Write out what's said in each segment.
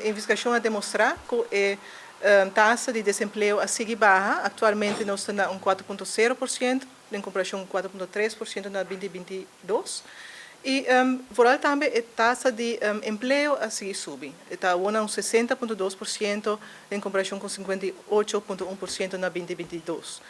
Investigashon a demostrá ku e tasa di desempleo a sigui baha. Aktualmente nos ta na un 4.0% den komparashon ku 4.3% na 2022. I vooral tambe e tasa di empleo a sigui subi. E ta awor na un 60.2% den komparashon ku 58.1% na 2022.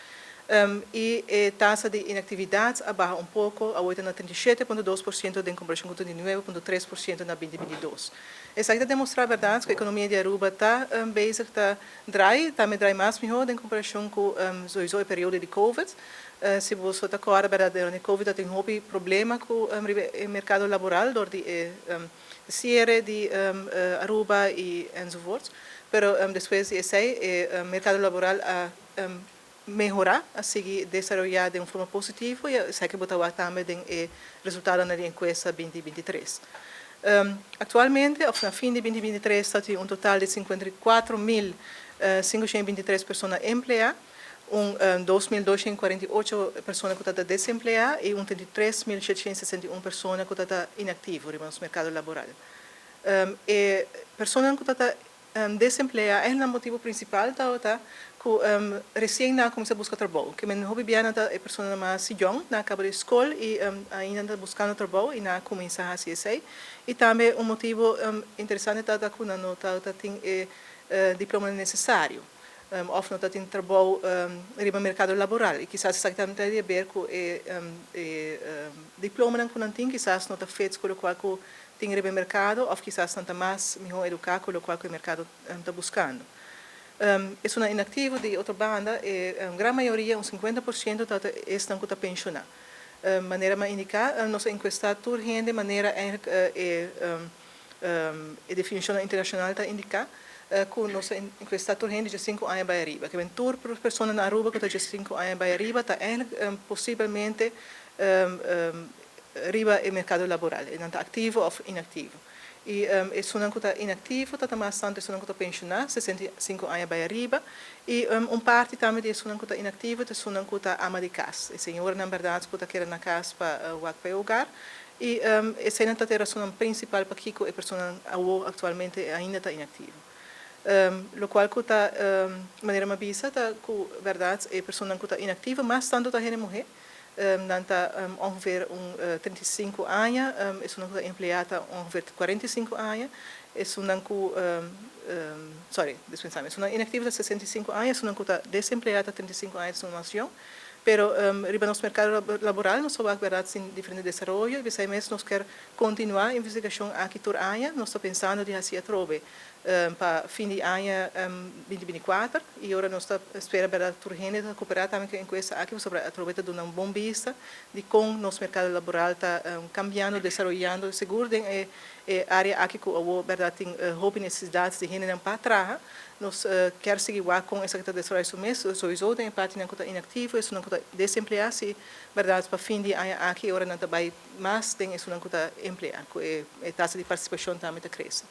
I e tasa di inaktividat a baha un poko, awor ta na 37.2% den komparashon ku 39.3% na 2022. Esaki ta demostrá, berdat, ku e ekonomia di Aruba ta bezig ta draai, tambe draai mas mihó den komparashon ku sowieso e periodo di Covid. Si bo ta kòrda, berdat, durante Covid tin hopi problema ku e merkado laboral dor di e siere di Aruba i enzovoort. Pero despues di esei e merkado laboral a mehorá, a sigui desaroyá di un forma positivo i esaki bo ta wak tambe den e resultadonan di enkuesta 2023. Aktualmente, òf na fin di 2023, tin un total di 54.523 persona empleá, un 2.248 persona ku ta desempleá i un 33.761 persona ku ta inaktivo den merkado laboral. E personanan ku ta desempleá, e motibu prinsipal ta ku resien nan a kuminsá buska trabou. Ke men hopi biaha ta e persona mas yòn, nan a kaba di skol i ainda ta buskando trabou i nan a kuminsá hasi esei. I tambe un motibu interesante ta ku nan no ta tin e diploma nesesario òf no tin trabou riba merkado laboral. I kisas esaki tambe tin di aber ku e diplomanan ku nan tin, kisas no ta fit ku lokual ku tin riba merkado òf kisas nan ta mas mihó eduká ku lokual ku e merkado ta buskando. Esunnan inaktivo, di otro banda, e gran mayoria, un 50%, ta esnan ku ta penshoná. Manera m'a indiká, nos a enkuestá tur hende manera eigenlijk e definishon internashonal ta indiká, ku nos a enkuestá tur hende 5 aña bai ariba. Ke men tur persona na Aruba ku ta 5 aña bai ariba ta eigenlijk posiblemente riba e merkado laboral. Nan ta aktivo òf inaktivo. I esunnan ku ta inaktivo ta mas tantu esunnan ku ta penshoná, 65 aña bai ariba. I un parti tambe di esunnan ku ta inaktivo ta esunnan ku ta ama di kas. E señoranan, berdat, ku ta keda na kas pa wak pa e hogar. I eseinan ta e rasonnan prinsipal pakiko e personanan awor aktualmente ainda ta inaktivo. Lokual ku ta, manera m'a bisa, ta ku berdat e personanan ku ta inaktivo mas tantu ta hende muhé. Nan ta ongeveer un 35 aña, esunnan ku ta empleá ta ongeveer 45 aña, esunnan ku, sorry, dispensá mi, esunnan inaktivo ta 65 aña, esunnan ku ta desempleá ta 35 aña, esunnan mas yòn. Pero riba nos merkado laboral nos ta wak, berdat, tin diferente desaroyo i p'esei mes nos kier kontinuá investigashon aki tur aña. Nos ta pensando di hasi atrobe pa fin di aña 2024 i ora nos ta spera, berdat, tur hende ta kooperá tambe ku e enkuesta aki pasobra atrobe ta duna un bon bista di kon nos merkado laboral ta kambiando, desaroyando, sigur den e área aki ku awor, berdat, tin hopi nesesidat di hendenan pa traha. Nos kier sigui wak kon esaki ta desaroyá su mes, sowieso den e partinan ku ta inaktivo, esunnan ku ta desempleá, si berdat pa fin di aña aki ora nan ta bai mas den esunnan ku ta empleá, ku e tasa di partisipashon tambe ta krese.